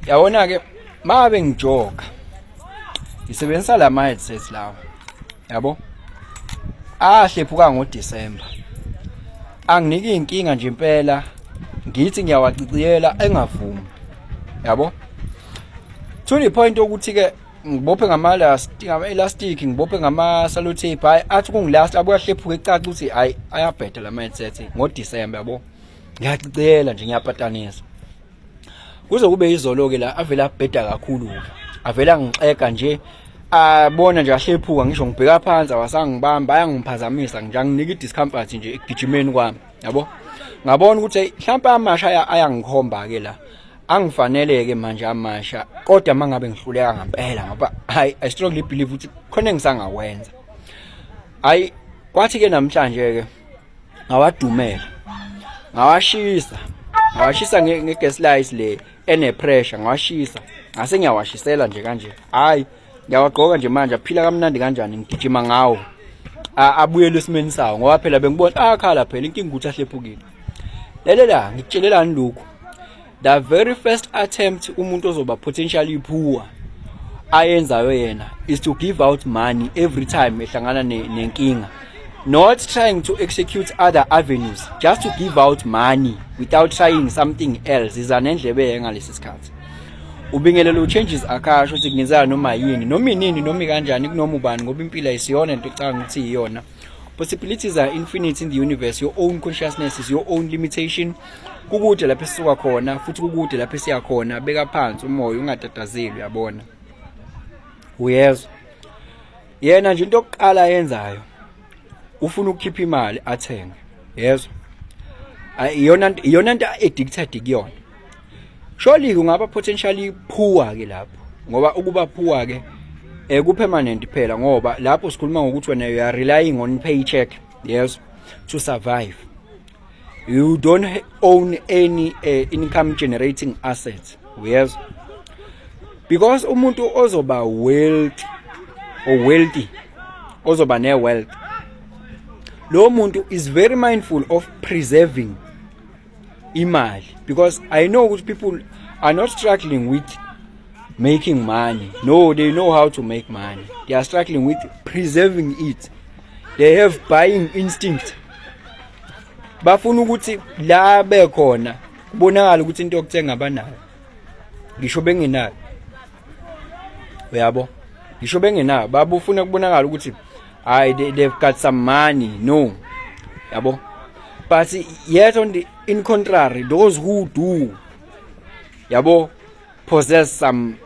Yabona ke, mabe ngijoga ngisebenzisa la ma headsets lawa, yabo, ahlephuka ngoDecember, anginiki inkinga nje impela. Ngithi ngiyawaciciyela, engavumi, yabo, to the point ukuthi ke ngibophe ngama elastic, ngibophe ngama sellotape. Hayi, athi kungilast abuya hlephuka, ecaca ukuthi hayi, ayabheda la headset ngoDecember, yabo. Ngiyaciciyela nje, ngiyapatanisa kuze kube izolo ke la avela abheda kakhulu ke, avela ngixega nje, abona nje ahlephuka. Ngisho ngibheka phansi, awasangibamba, ayangiphazamisa nje, anginika i-discomfort nje ekugijimeni kwami, yabo. Ngabona ukuthi mhlawumbe amasha ayangikhomba ke la, angifanele ke manje amasha. Kodwa mangabe ngihluleka ngempela, ngoba hayi, I strongly believe ukuthi khona engisangawenza. Hayi, kwathi ke namhlanje ke ngawadumela, ngawashisa, ngawashisa nge-gas light le ene pressure, ngawashisa, ngase ngiyawashisela nje kanje. Hayi, ngiyawagqoka nje manje, aphila kamnandi kanjani, ngigijima ngawo, abuyele esimeni sawo, ngoba phela bengibona akhala phela, inkinga ukuthi ahlephukile. Lalela, ngikutshelelani lokhu: the very first attempt umuntu ozoba potentially poor ayenzayo yena is to give out money every time ehlangana nenkinga, not trying to execute other avenues, just to give out money without trying something else. Iza nendlebe ngalesi sikhathi ubingelelo changes, akasho ukuthi kungenzeka noma yini, noma inini, noma kanjani, kunoma ubani, ngoba impilo ayisiyona into ecanga ukuthi iyona. Possibilities are infinite in the universe. Your own consciousness is your own limitation. Kukude lapho esisuka khona, futhi kukude lapho esiya khona. Beka phansi umoya, ungatatazeli, uyabona, uyezwa. Yena nje into yokuqala ayenzayo, ufuna ukukhipha imali athenge, yezwa. Iyona into addicted kuyona. Surely kungaba potentially poor ke lapho, ngoba ukuba poor ke ku permanent phela, ngoba lapho sikhuluma ngokuthi wena you are relying on paycheck, yes, to survive. You don't own any income generating assets, yes, because umuntu ozoba wealth or wealthy, ozoba ne wealth, lo muntu is very mindful of preserving imali, because I know ukuthi people are not struggling with making money. No, they know how to make money. They are struggling with preserving it. They have buying instinct. Bafuna ukuthi la bekhona kubonakala ukuthi into yokuthenga banayo, ngisho bengenayo, uyabo, ngisho bengenayo, babufuna kubonakala ukuthi hayi, they've got some money, no, yabo. But yet on the in contrary, those who do, yabo, possess some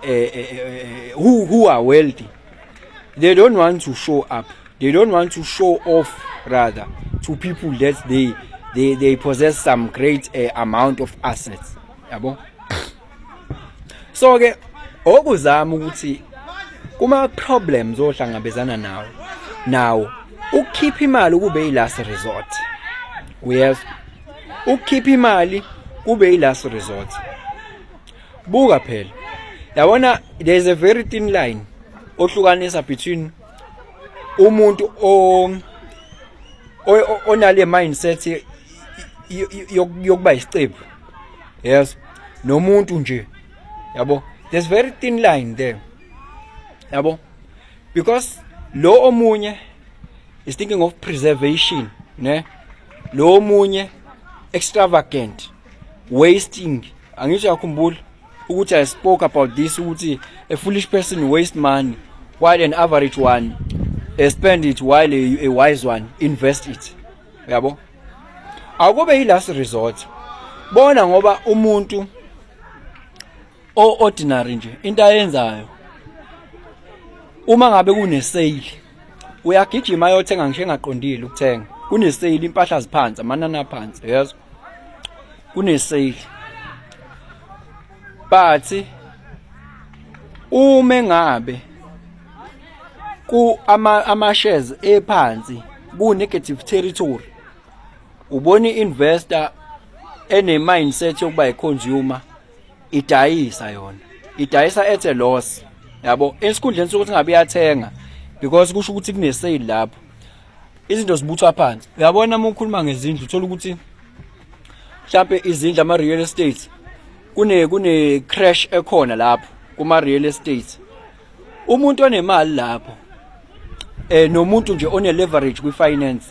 who are wealthy, they don't want to show up, they don't want to show off rather to people that they possess some great amount of assets, yabo. So ke okuzama ukuthi kuma problems ohlangabezana nawo nawo, ukukhipha imali kube i-last resort, uyezwa, ukukhipha imali kube i-last resort. Buka phela, yabona, there is a very thin line ohlukanisa between umuntu o onale mindset yokuba isicebu, yes, nomuntu nje, yabo. There's very thin line there, yabo, because lo omunye is thinking of preservation, ne, lo omunye extravagant wasting. Angithi uyakhumbula ukuthi I spoke about this, ukuthi a foolish person waste money while an average one spend it, while a wise one invest it, yabo. Akube yi last resort bona, ngoba umuntu o ordinary nje, into ayenzayo uma ngabe kune sale, uyagijima ayothenga ngisho engaqondile ukuthenga. Kune sale, impahla ziphansi, amanani aphansi, yezwa, kune sale. But uma ngabe ku ama shares ephansi, ku negative territory, ubona investor ene mindset yokuba i-consumer idayisa yona, idayisa at a loss, yabo, esikhundleni sokuthi ngabe iyathenga, because kusho ukuthi kune sale lapho, izinto zibuthwa phansi. Uyabona, uma ukhuluma ngezindlu, uthola ukuthi mhlambe izindlu, ama real estate, Kune crash ekhona lapho kuma real estate. Umuntu onemali lapho nomuntu nje one leverage kwi finance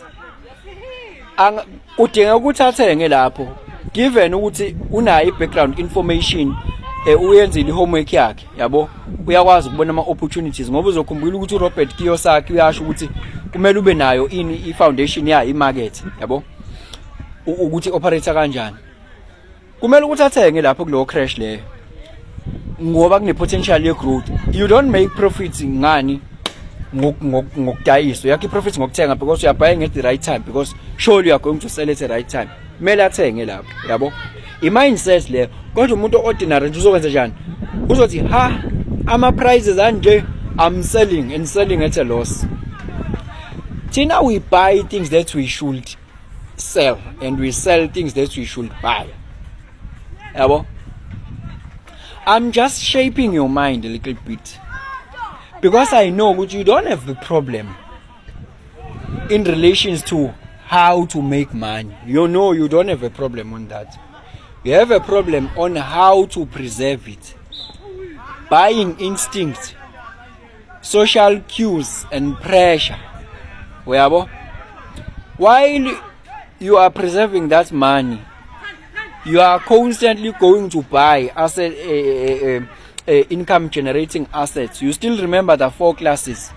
kudinga ukuthi athenge lapho, given ukuthi unayo i-background information, uyenzile i-homework yakhe, yabo, uyakwazi ukubona ama-opportunities, ngoba uzokhumbula ukuthi uRobert Kiyosaki uyasho ukuthi kumele ube nayo ini, i-foundation yayo i-market, yabo, ukuthi operate kanjani. Kumele ukuthi athenge lapho kulowo crash leyo ngoba kune potential ye growth. You don't make profits ngani? Ngokudayisa. Uyakha i-profit ngokuthenga because you are buying at the right time, because surely you are going to sell at the right time. Kumele athenge lapho, yabo, i-mindset leyo. Kodwa umuntu ordinary nje uzokwenza njani? Uzothi, "Ha, ama prices anje, I'm selling and selling at a loss." Thina we buy things that we should sell and we sell things that we should buy, yabo. I'm just shaping your mind a little bit because I know ukuthi you don't have the problem in relations to how to make money. You know you don't have a problem on that. You have a problem on how to preserve it. Buying instinct, social cues and pressure, uyabo. While you are preserving that money, you are constantly going to buy asset, income generating assets. You still remember the four classes,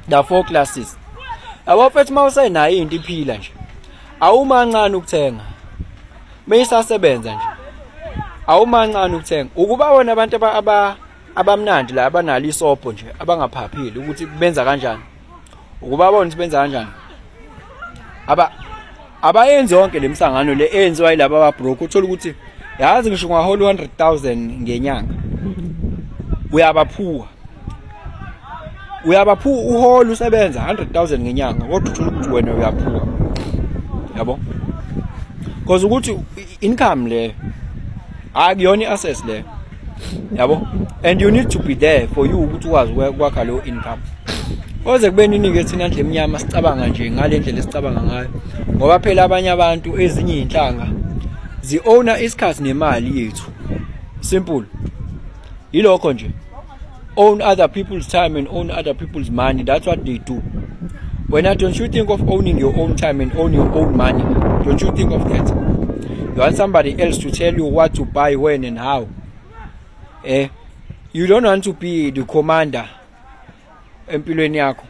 the four classes, yabo, mfethu. Mawusenayo into iphila nje, awumancane ukuthenga. Meyisasebenza nje, awumancane ukuthenga. Ukuba wona abantu abamnandi la abanalo isobho nje, abangaphaphile ukuthi benza kanjani, ukuba bona ukuthi benza kanjani, abayenzi yonke lemisangano le eyenziwa yilaba ababroke. Uthola ukuthi, yazi, ngisho ungahola 100,000 ngenyanga, uyabaphuwa, uyabaphuwa. Uhola, usebenza 100,000 ngenyanga, kodwa uthola ukuthi wena uyaphuwa, yabo, because ukuthi income le akuyona i-asset le, yabo, and you need to be there for you ukuthi ukwazi ukwakha leyo income. Koze kube nini-ke thina ndlu emnyama sicabanga nje ngale ndlela esicabanga ngayo? Ngoba phela abanye abantu, ezinye iy'nhlanga zi-owna isikhathi nemali yethu. Simple, yilokho nje. Own other people's time and own other people's money, that's what they do. Wena, don't you think of owning your own time and own your own money? Don't you think of that? You want somebody else to tell you what to buy, when and how. You don't want to be the commander empilweni yakho,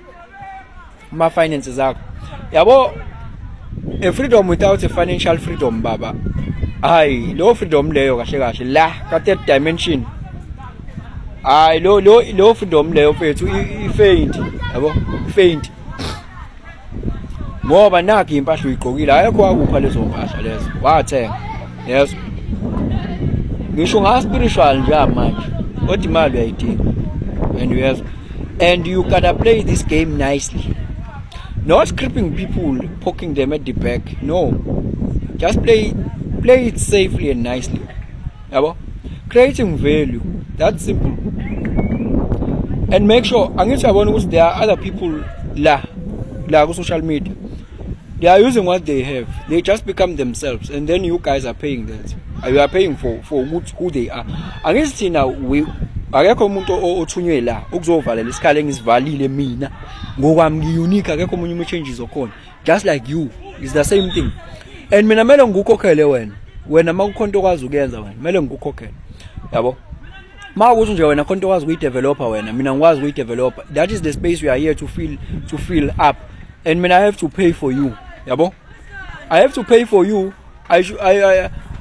kuma finances akho, yabo. A freedom without a financial freedom, baba, hayi, lo freedom leyo kahle kahle la ka third dimension, hayi, lo freedom leyo, mfethu, i-faint, yabo, faint, ngoba nakho impahla uyigqokile, ayekho wakupha lezo mpahla lezo, wathenga. Yes, ngisho nga spiritual nje manje, kodwa imali uyayidinga and uyezwa, and you gotta play this game nicely, not creeping people, poking them at the back. No, just play it safely and nicely, yabo, creating value. That's simple. And make sure, angithi uyabona ukuthi there are other people la ku social media, they are using what they have. They just become themselves and then you guys are paying that. You are paying for who they are. Angithi thina we akekho umuntu othunywe la ukuzovalela isikhala engisivalile mina ngokwami. Ngi-unique, akekho omunye umu-changes okhona. Just like you, it's the same thing, and mina kumele ngikukhokhele wena. Wena uma kukhona into okwazi ukuyenza wena, kumele ngikukhokhele, yabo. Ma ukuthi nje wena khona into okwazi ukuyidevelopa wena, mina ngikwazi ukuyidevelopa, that is the space we are here to fill up, and mina I have to pay for you, yabo. I have to pay for you.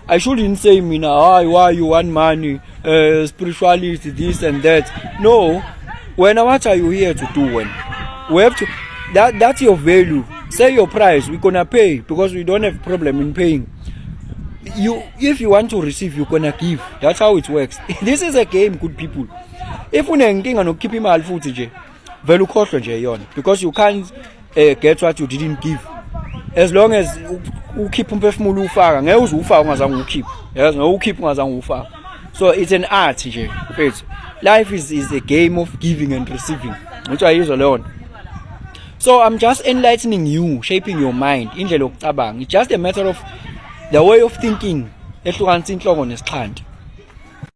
I shouldn't say mina, "Hayi, why you want money, spirituality, this and that." No, wena, what are you here to do? When we have to, that's your value. Say your price, we're gonna pay because we don't have problem in paying you. If you want to receive, you're gonna give. That's how it works. This is a game, good people. If unenkinga nokukhipha imali futhi nje, vele ukhohlwe nje yona, because you can't get what you didn't give. As long as ukhipha umphefumulo ufaka, ngeke uze ufake ungazange ukhiphe, yazi, ngeke ukhiphe ungazange ufake. So it's an art nje, mfethu. Life is a game of giving and receiving. Uthi ayizwa leyo nto. So I'm just enlightening you, shaping your mind, indlela yokucabanga. It's just a matter of the way of thinking. Ehlukanisa inhloko nesixhanti.